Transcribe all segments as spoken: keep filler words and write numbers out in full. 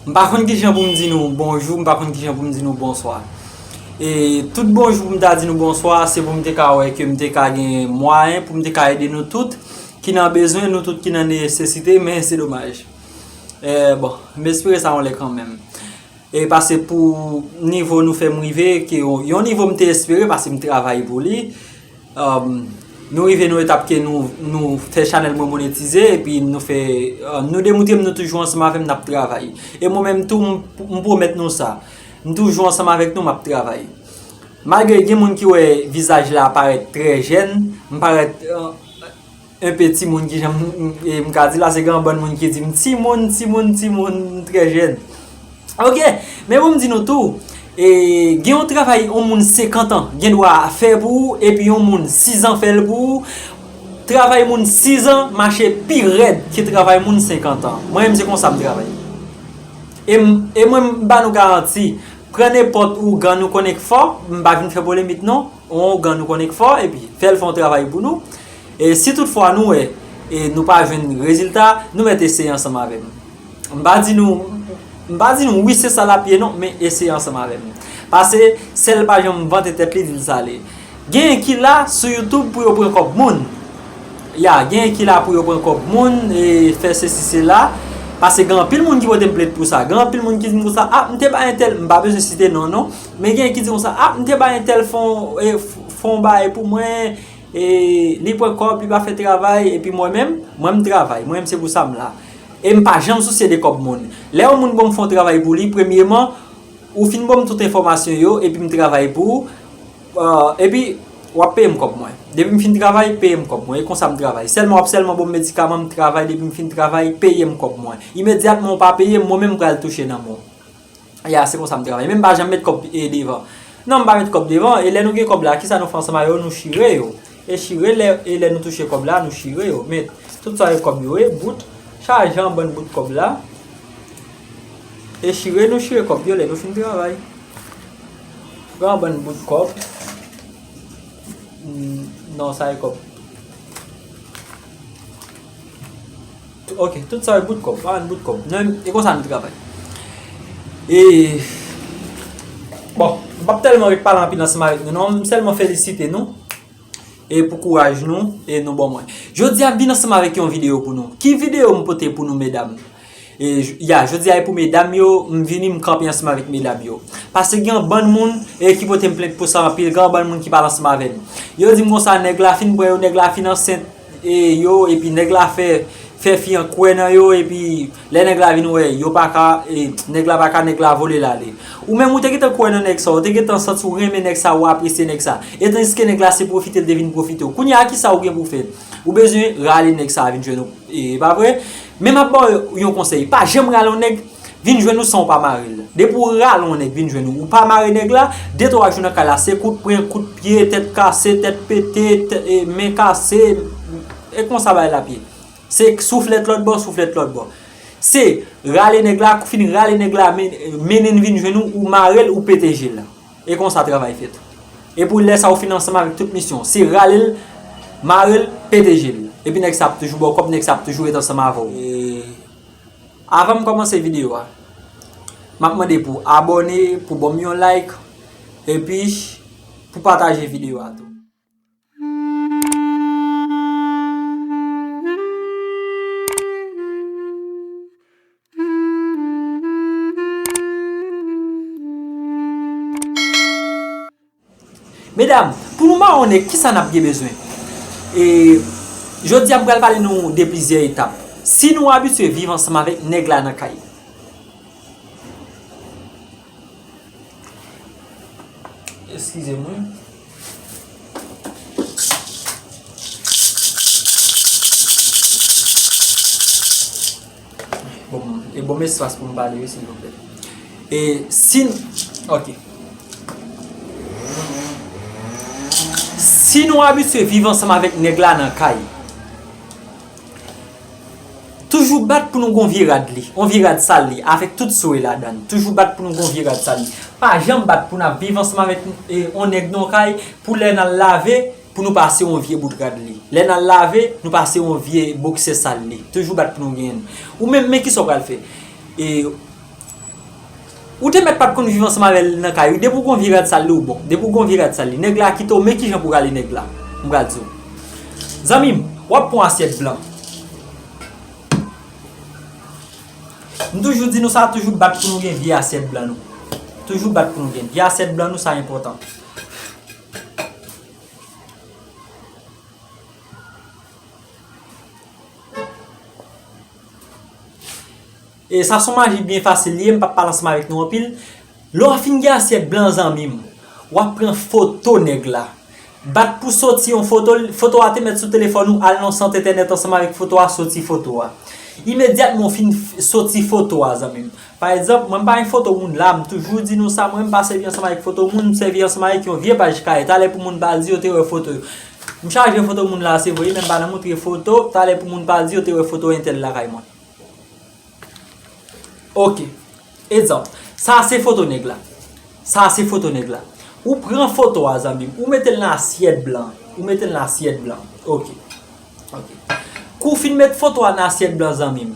M pa konn kijan pou m di nou bonjou, m pa konn kijan pou m di nou bonswa. E tout bonjou pou m ta di nou bonswa, se pou m te ka wè ke m te ka gen mwayen pou m te ka ede nou tout ki nan bezwen, nou tout ki nan nesesite, men se domaj. E, bon, m espere sa yon lè kanmenm. E pase pou nivo nou fè m rive, ke yon, yon nivo m te espere, pase m travay pou li. Um, nou rive nan etap ke nou, nou fè chanèl mwen monetize, epi nou fè, um, nou demontre m nou toujou ansanm avè m, n ap travay. E mwen menm tou, m, m pwomèt nou sa. M toujou ansanm avèk nou, m ap travay. Malgre gen moun ki wè vizaj la parèt trè jèn, m parèt, uh, enpe timoun, kijan m, m, e, m ka di la, se gen yon bann moun ki di m timoun, timoun, timoun, m trè jèn. Ok, men pou m di nou tou, e, gen yon travay yon moun senkant an gen dwa fè pou ou, epi yon moun sizan fè l pou ou. Travay moun sizan mache pi rèd ke travay moun senkant an. Mwen menm se konsa m travay. E m, e mwen m ba nou garanti, pran nenpòt ougan nou konnen k fò, m pa vin fè polemik non, yon ougan nou konnen k fò, epi fè l fè yon travay pou nou. E si toutfwa nou wè, e nou pa jwenn rezilta, nou mèt eseye ansanm avè m. M pa di nou, m pa di nou wi se sa l ap ye non, men eseye ansanm avè m. Pase, sèl pa janm vante tèt li di l sale. Genyen ki la sou YouTube pou yo pran kòb moun. Ya, genyen ki la pou yo pran kòb moun, e fè sesi sela. Pase gen anpil moun ki pote m plent pou sa. Gen anpil moun ki di m konsa, "Ah, m te bay entèl," m pa bezwen site non, non. Men genyen ki di konsa, "Ah, m te bay entèl fè yon, e, f-, fè yon bagay pou mwen, e li pran kòb, li pa fè travay, epi mwen menm, mwen m travay. Mwen menm se pou sa m la." E m pa janm sousye de kòb moun. Lè yon moun ban m fè yon travay pou li, premyeman, ou fin ban m tout enfòmasyon yo, epi m travay pou ou, euh, epi w ap peye m kòb mwen. Depi m fin travay, peye m kòb mwen. E konsa m travay. Sèlman, w ap sèlman ban m medikaman, m travay, depi m fin travay, peye m kòb mwen. Imedyatman, ou pa peye m, mwen menm m pral touche nan men w. Ya, se konsa m travay. Men m pa janm met kòb, e, devan. Non, m pa met kòb devan. E lè nou gen kòb la, kisa nou fè ansanm avè yo? Nou chire yo. E chire lè, e lè nou touche kòb la, nou chire yo. Men tout sa yo kòb yo, e bout. Chaje yon bann bout kòb la. E chire, nou chire kòb yo lè nou fin travay. Pran yon bann bout kòb. Hmm, non, sa e kòb. Ok, tout sa yo bout kòb, pa ann bout kòb. Non, e konsa nou travay. E, bon, m p ap tèlman ret pale anpil ansanm avèk nou, non, m sèlman felisite nou. E pou kouraj nou, e nou ban mwen. Jodi a, m vin ansanm avèk yon videyo pou nou. Ki videyo m pote pou nou, medam? E, j-, ya, jodi a, e pou medam yo, m vini, m kanpe ansanm avèk medam yo. Pase gen yon bann moun, e, ki pote m plent pou sa anpil, gen yon bann moun ki pale ansanm avè m. Yo di m konsa, nèg la fin pran yo, nèg la fin ansent, e, yo, epi nèg la fè, fè fi an kwè nan yo, epi lè nèg la vin wè, yo pa ka, e, nèg la pa ka, nèg la vole l ale. Ou menm ou te gentan kwè nan nèg sa, ou te gentan santi w renmen nèg sa, ou apresye nèg sa. E tandiske nèg la se pwofite l te vin pwofite w. Kounye a, kisa ou gen pou w fè? Ou bezwen rale nèg sa vin jwenn ou. E pa vre? Men m ap ba w yon konsèy. Pa janm rale yon nèg vin jwenn ou san w pa mare l. Depi w rale yon nèg vin jwenn ou, ou pa mare nèg la, de twa jou nan kay la, se kout pwen, kout pye, tèt kase, tèt pete, tè-, e, men kase, e konsa bagay la ap ye. Se souflèt lòt bò, souflèt lòt bò. Se rale nèg la, kou fin rale nèg la, men-, mennen l vin jwenn ou, ou mare l, ou pete je l. E konsa travay fèt. Epi lè sa ou fin ansanm avèk tout misyon. Se rale l, mare l, pete je l. Epi nèg sa ap toujou ba w kòb, nèg sa ap toujou ret ansanm avè w. E avan m kòmanse videyo a, m ap mande pou abòne, pou ban m yon like, epi pou pataje videyo a tou. Medam, pou nou mawon nèg, kisa n ap gen bezwen? E, jodi a, m pral pale nou de plizyè etap. Si nou abitye viv ansanm avèk nèg la nan kay, eskize mwen. Bon, e bon m espas pou m pale, wi, silvouplè. E si, ok. Si nou abitye viv ansanm avèk nèg la nan kay, toujou bat pou nou gon vye rad li, on vye rad sal li, avèk tout swe ladan. Toujou bat pou nou gon vye rad sal li. Pa janm bat pou n ap viv ansanm avèk, e, on nèg nan kay, pou lè n al lave, pou nou pase on vye bout rad li. Lè n al lave, nou pase on vye boksè sal li. Toujou bat pou nou genyen l. Ou menm, men kisa w pral fè? E, Ou te mèt pa t konn viv ansanm avè l nan kay ou. Depi w gon vye rad sal li, ou bon. Depi w gon vye rad sal li. Nèg la kite w, men kijan pou w rale nèg la. M pral di w. Zanmi m, w ap pran asyèt blan. M toujou di nou sa, toujou bat pou nou gen vye asyèt blan nou. Toujou bat pou nou gen vye asyèt blan nou, sa enpòtan. E sa se yon maji byen fasil li ye, m p ap pale ansanm avèk nou anpil. Lè w fin gen asyèt blan, zanmi m, w ap pran foto nèg la. Bat pou soti yon foto, foto a te mèt sou telefòn ou, al nan sant entènèt ansanm avèk foto a, soti foto a. Imedyatman w fin f- soti foto a, zanmi m. Pa egzanp, mwen m pa gen foto moun la, m toujou di nou sa, mwen m pa sèvi ansanm avèk foto moun, m sèvi ansanm avèk yon vye paj kay. Talè pou moun pa al di yo te wè foto yo. M chaje foto moun la, se vre, men m pa nan moutre foto, talè pou moun pa al di yo te wè foto entèl lakay mwen. Ok. Egzanp, sa se foto nèg la. Sa se foto nèg la. Ou pran foto a, zanmi m, ou mete l nan asyèt blan. Ou mete l nan asyèt blan. Ok. Ok. Kou w fin met foto a nan asyèt blan, zanmi m,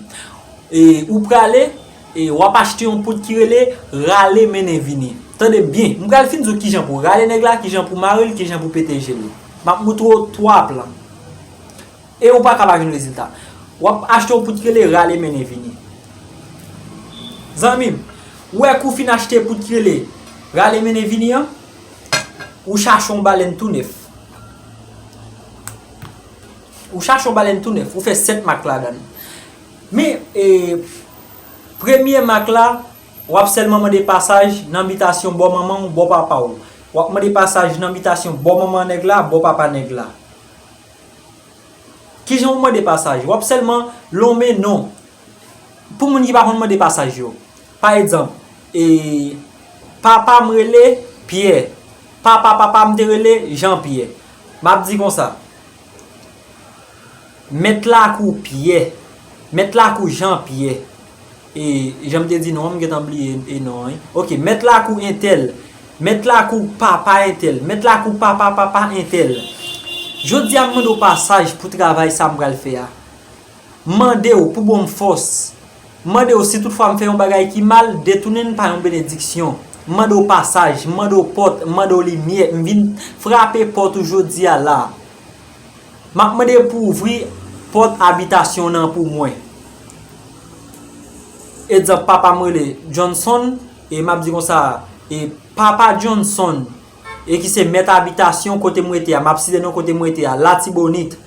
e ou prale, e w ap achte yon poud ki rele rale mennen vini. Tande byen, m pral fin di w kijan pou w rale nèg la, kijan pou w mare l, kijan pou w pete je l. M ap moutre w twa plan. E ou pa ka pa jwenn rezilta. W ap achte yon poud ki rele rale mennen vini. Zanmi m, ou wè kou w fin achte poud ki rele rale mennen vini an, ou chache yon balèn tou nèf. Ou chache yon balèn tou nèf, ou fè sèt mak ladan l. Men, e, premye mak la, w ap sèlman mande pasaj nan bitasyon bò manman w, bò papa w. W ap mande pasaj nan bitasyon bò manman nèg la, bò papa nèg la. Kijan w mande pasaj? W ap sèlman lonmen non. Pou moun ki pa konn mande pasaj yo. Pa egzanp, e, papa m rele Pyè. Papa papa m te rele Jan Pyè. M ap di konsa. Mèt lakou Pyè. Mèt lakou Jan Pyè. E, jan m te di non an, m gentan bliye e non an, wi. Ok, mèt lakou entèl. Mèt lakou papa entèl. Mèt lakou papa papa entèl. Jodi a, m mande w pasaj pou travay sa m pral fè a. M mande w pou ban m fòs. M mande w si toutfwa m fè yon bagay ki mal, detounen l pa yon benediksyon. M mande w pasaj, m mande w pòt, m mande w limyè. M vin frape pòt ou jodi a la. M ap mande pou w ouvri pòt abitasyon w nan pou mwen. Egzanp, papa m rele Johnson, e m ap di konsa, e papa Johnson, e ki se mèt abitasyon kote m rete a, m ap site non kote m rete a, Latibonit.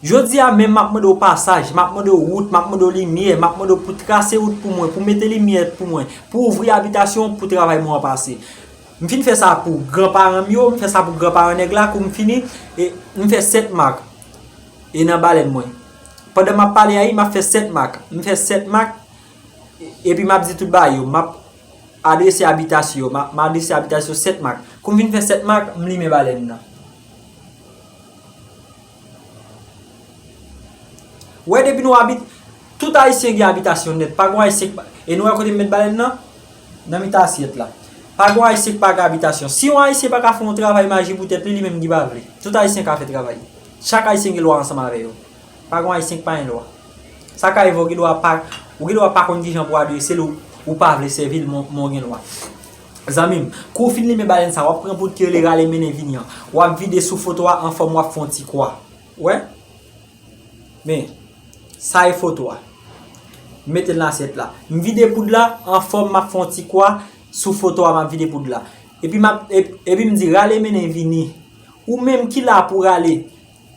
Jodi a menm, m ap mande w pasaj, m ap mande w wout, m ap mande w limyè, m ap mande w pou trase wout pou mwen, pou mete limyè pou mwen, pou ouvri abitasyon, pou travay mwen an pase. M fin fè sa pou granparan m yo, m fè sa pou granparan nèg la, kou m fini, e m fè sèt mak, e nan balèn mwen. Pandan m ap pale a, m ap fè sèt mak, m fè sèt mak, e- epi m ap di tout bagay yo, m ap adrese abitasyon yo, m ap, m adrese abitasyon sèt mak. Kou m fin fè sèt mak, m limen balèn nan. Ou wè, depi nou abit, tout Ayisyen gen abitasyon nèt. Pa gon Ayisyen k pa, e nou wè kote m met balèn nan? Nan mitan asyèt la. Pa gon Ayisyen k pa gen abitasyon. Si yon Ayisyen pa ka fè yon travay maji pou tèt li, li menm ki pa vle. Tout Ayisyen ka fè travay. Chak Ayisyen gen lwa ansanm avè yo. Pa gon Ayisyen k pa gen lwa. Sa ka rive w gen dwa pa, ou gen dwa pa konn kijan pou adrese l, ou, ou pa vle sèvi l, men, men w gen lwa. Zanmi m, kou w fin limen balèn sa, w ap pran poud ki rele rale mennen vini an. W ap vide sou foto a anfòm, w ap fè yon ti kwa. Ou wè? Men, sa e foto a. M mete l nan asyèt la. M vide poud la anfòm, m ap fè yon ti kwa sou foto a, m ap vide poud la. Epi m ap, ep- epi m di, rale mennen vini. Ou menm ki la pou rale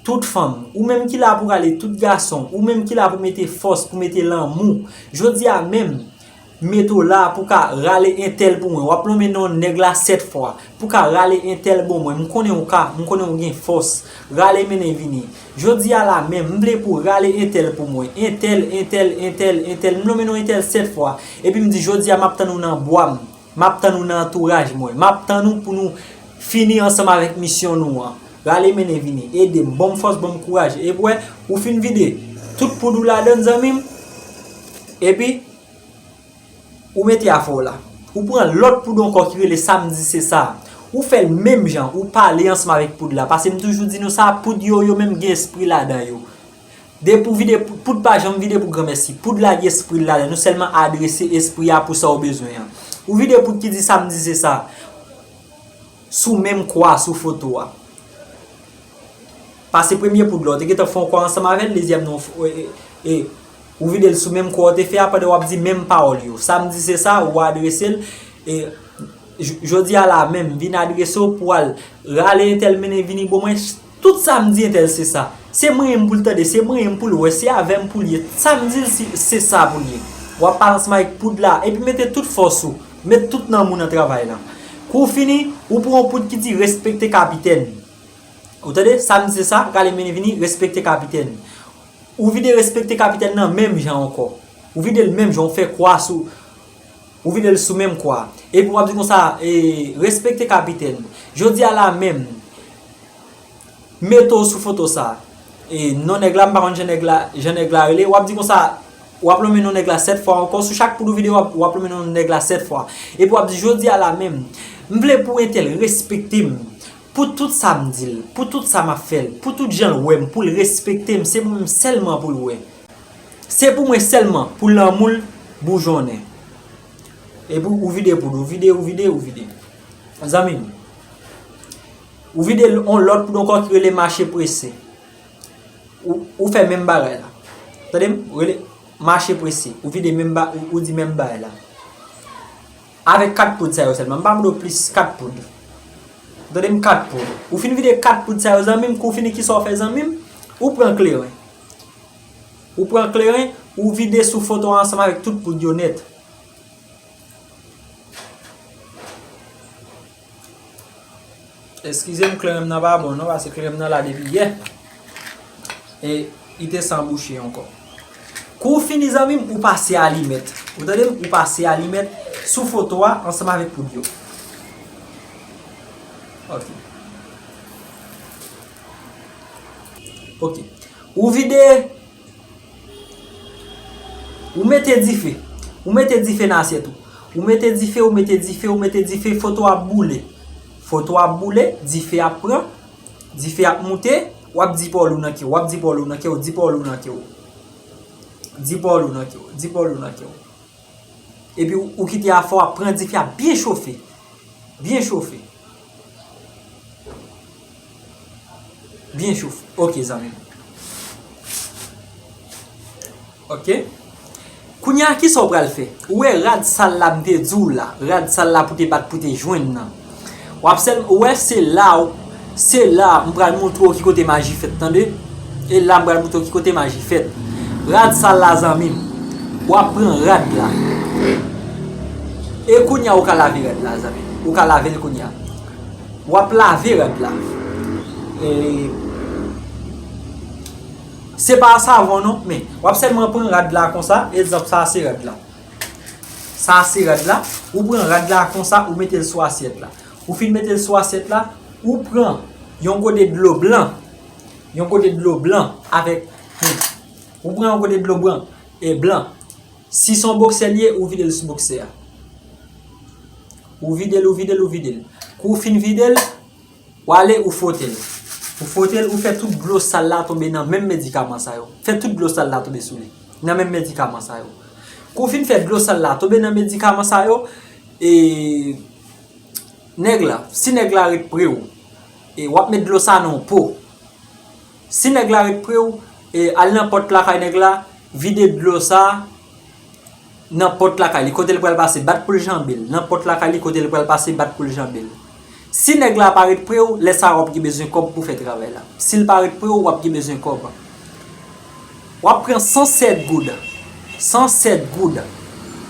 tout fanm, ou menm ki la pou rale tout gason, ou menm ki la pou mete fòs, pou mete lanmou. Jodi a menm, m mete w la pou ka rale entèl pou mwen. W ap lonmen non nèg la sèt fwa. Pou ka rale entèl ban mwen. M konnen w ka, m konnen w gen fòs. Rale mennen vini. Jodi a la menm, m vle pou w rale entèl pou mwen. Entèl, entèl, entèl, entèl. M lonmen non entèl sèt fwa. Epi m di, jodi a, m ap tann ou nan bwa m. M ap tann ou nan antouraj mwen. M ap tann ou pou nou fini ansanm avèk misyon nou an. Rale mennen vini. Ede m. Ban m fòs, ban m kouraj. Epi w wè, ou fin vide tout poud ou ladan l, zanmi m. Epi, ou mete afè w la. Ou pran lòt poud ankò ki rele Samdi se sa. Ou fè l menm jan, ou pale ansanm avèk poud la. Paske m toujou di nou sa, poud yo, yo menm gen espri ladan yo. Depi w vide poud, poud pa janm vide pou granmèsi. Poud lage espri l ladan. Nou sèlman adrese espri a pou sa w bezwen an. Ou vide poud ki di sa m di se sa. Sou menm kwa, sou foto a. Pase premye poud la, w te gentan fè yon kwa ansanm avè l, dezyèm nan, w f- e, e, e, ou vide l sou menm kwa w te fè a pandan w ap di menm pawòl yo. Sa m di se sa, ou adrese l. E, j- jodi a la menm, vin adrese w pou w al rale entèl mennen vini bon mwen. Tout sa m di entèl se sa. Se mwen menm pou l tande, se mwen menm pou l wè, se avè m pou l ye. Sa m di l si- se sa pou l ye. W ap pale ansanm avèk poud la, epi mete tout fòs ou, met tout nanm ou nan travay la. Kou w fini, ou pran yon poud ki di respekte kapitèn. Ou tande? Sa m di se sa, rale mennen vini, respekte kapitèn. Ou vide respekte kapitèn nan menm jan ankò. Ou vide l menm jan, ou fè kwa sou. Ou vide l sou menm kwa. Epi w ap di konsa, e, respekte kapitèn. Jodi a la menm, mete w sou foto sa. E, non nèg la, m pa konn jan nèg la, jan nèg la rele. W ap di konsa, w ap lonmen non nèg la sèt fwa ankò. Sou chak poud ou vide, w ap, w ap lonmen non nèg la sèt fwa. Epi w ap di, jodi a la menm, m vle pou entèl respekte m. Pou tout sa m di l, pou tout sa m ap fè l, pou tout jan l wè m, pou l respekte m, se pou mwen sèlman pou l wè. Se pou mwen sèlman, pou lanmou l boujonnen. Epi ou vide poud, ou vide, ou vide, ou vide. Zanmi m, ou vide yon lòt poud ankò ki rele mache prese. Ou, ou fè menm bagay la. Tande m, rele mache prese. Ou vide menm ba, ou, ou di menm bagay la. Avèk kat poud sa yo sèlman. M pa mande w plis, kat poud. Tande m, kat poud. Ou fin vide kat poud sa yo, zanmi m, kou w fini, kisa w fè, zanmi m? Ou pran kleren. Ou pran kleren, ou vide sou foto a ansanm avèk tout poud yo nèt. Eskize m, kleren m nan pa bon non, paske kleren m nan la depi yè. E li te san bouche ankò. Kou w fini, zanmi m, ou pase alimèt. Ou tande m? Ou pase alimèt sou foto a ansanm avèk poud yo. Ok. Ok. Ou vide Ou mete dife. Ou mete dife nan asyèt ou. Ou mete dife, ou mete dife, ou mete dife, foto ap boule. Foto ap boule, dife ap pran, dife ap moute, w ap di pawòl ou nan kè w, w ap di pawòl ou nan kè w, di pawòl ou nan kè w. Di pawòl ou nan kè w, di pawòl ou nan kè w. Epi ou, ou kite afè w ap pran dife a byen chofe. Byen chofe. Byen chofe. Ok, zanmi m. Ok. Kounye a, kisa w pral fè? Ou wè rad sal la m te di w la. Rad sal la pou te bat pou te jwenn nan. W ap sèl, ou wè se la, w- se la m pral montre w ki kote maji fèt, tande? E la m pral montre w ki kote maji fèt. Rad sal la, zanmi m. W ap pran rad la. E kounye a, ou ka lave rad la, zanmi m. Ou ka lave l kounye a. W ap lave rad la. E, se pa savon non, men w ap sèlman pran rad la konsa, egzanp, sa a se rad la. Sa a se rad la, ou pran rad la konsa, ou mete l sou asyèt la. Ou fin mete l sou asyèt la, ou pran yon gode dlo blan, yon gode dlo blan avèk, hmm, ou pran yon gode dlo blan, e blan. Si se yon boksè l ye, ou vide l sou boksè a. Ou vide l, ou vide l, ou vide l. Kou w fin vide l, w ale, ou fwote l. Ou fwote l, ou fè tout dlo sal la tonbe nan menm medikaman sa yo. Fè tout dlo sal la tonbe sou li. Nan menm medikaman sa yo. Kou w fin fè dlo sal la tonbe nan medikaman sa yo, e nèg la, si nèg la ret pre w, e w ap met dlo sa nan yon po. Si nèg la ret pre w, e al nan pòt lakay nèg la, vide dlo sa nan pòt lakay li, kote l pral pase, bat pou l janbe l. Nan pòt lakay li, kote l pral pase, bat pou l janbe l. Si nèg la pa ret pre w, lè sa a w ap gen bezwen kòb pou fè travay la. Si l pa ret pre w, w ap gen bezwen kòb. W ap pran san sèt goud. San sèt goud.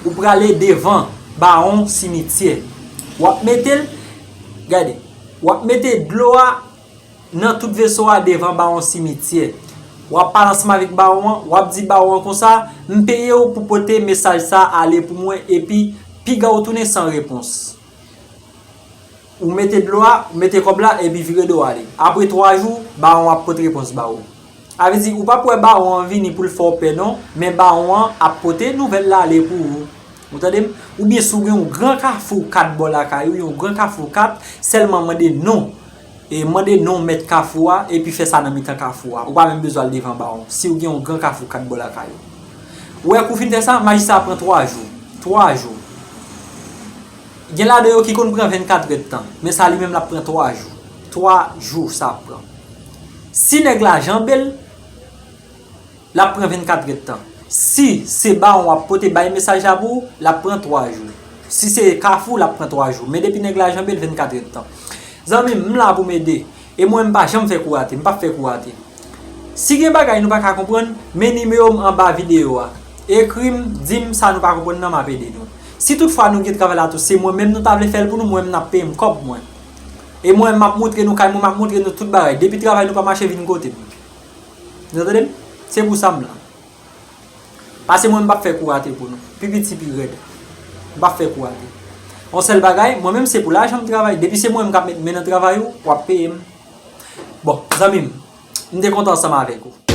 Ou prale devan bawon simityè. W ap mete l, gade, w ap mete dlo a nan tout veso a devan bawon simityè. W ap pale ansanm avèk bawon an, w ap di bawon an konsa, m peye w pou pote mesaj sa a ale pou mwen, epi piga w tounen san repons. Ou mete dlo a, ou mete kòb la, epi vire do w ale. Apre twa jou, bawon an ap pote repons ba ou. Sa vle di, ou p ap wè bawon an vini pou l fè w pè non, men bawon an ap pote nouvèl la ale pou ou. Ou tande m? Oubyen si w gen yon gran kafou kat bò lakay ou, yon gran kafou kat, sèlman mande non. E mande non mèt kafou a, epi fè sa nan mitan kafou a. Ou pa menm bezwen al devan bawon. Si w gen yon gran kafou kat bò lakay ou. Ou wè kou fin fè sa, majistra pran twa jou. Twa jou. Gen ladan yo ki konn pran vennkatrè tan. Men sa li menm l ap pran twa jou. Twa jou sa ap pran. Si nèg la janbe l, l ap pran vennkatrè tan. Si se bawon w ap pote bay mesaj la pou ou, l ap pran twa jou. Si se kafou, l ap pran twa jou. Men depi nèg la janbe l, vennkatrè tan. Zanmi m, m la pou m ede. E mwen, m pa janm fè kou rate. M p ap fè kou rate. Si gen bagay nou pa ka konprann, men nimewo m anba videyo a. Ekri m, di m sa nou pa konprann nan, m ap ede nou. Si toutfwa nou gen travay la tou, se mwen menm nou ta vle fè l pou nou, mwen menm n ap peye m kòb mwen. E mwen, m ap montre nou kay mwen, m ap montre nou tout bagay. Depi travay nou pa mache, vin kote m. Nou tande m? Se pou sa m la. Pase mwen, m p ap fè kou rate pou nou. Pi piti, pi rèd. M p ap fè kou rate. Yon sèl bagay, mwen menm se pou lajan m travay. Depi se mwen menm k ap met men nan travay ou, w ap peye m. Bon, zanmi m, m te kontan ansanm avèk ou.